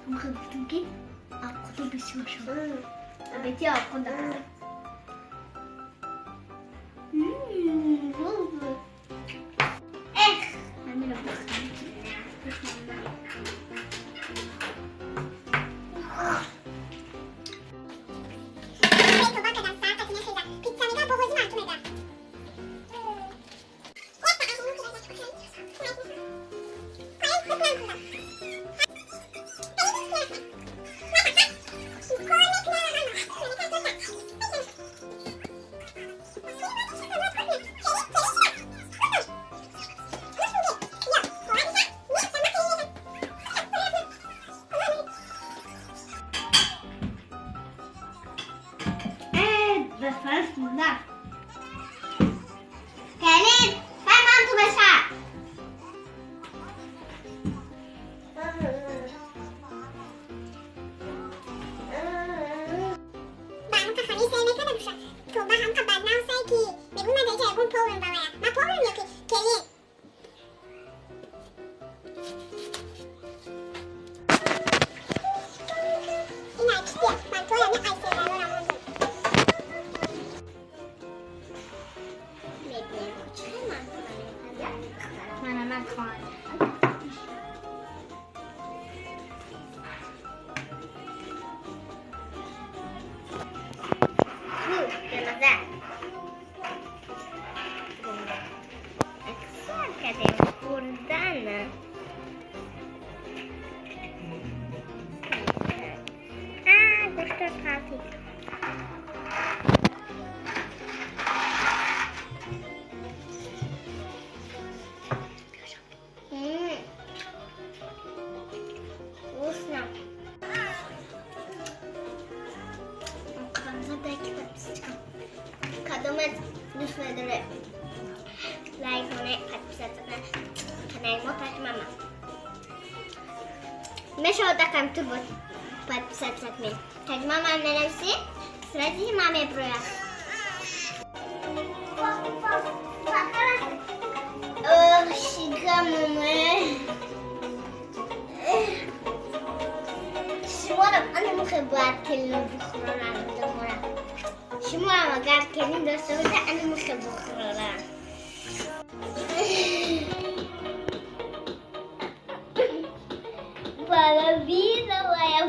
Гуфтам, ки обхудо бисёр шуд. Бети обхуда. Эх, ҳамиро бихӯрам. Дӯст медоре, лайк монед, подписаться кунед канали мо Таҷмама. Мешавад компютер подписаться кунед. Таҷмама менависед, сразу ма меброяд. Шикамаме. Шуморам анамухе бояд келину бихӯронам домора. Шуморам агар келин дошта боша, анамухе бихӯронам. Половина моя.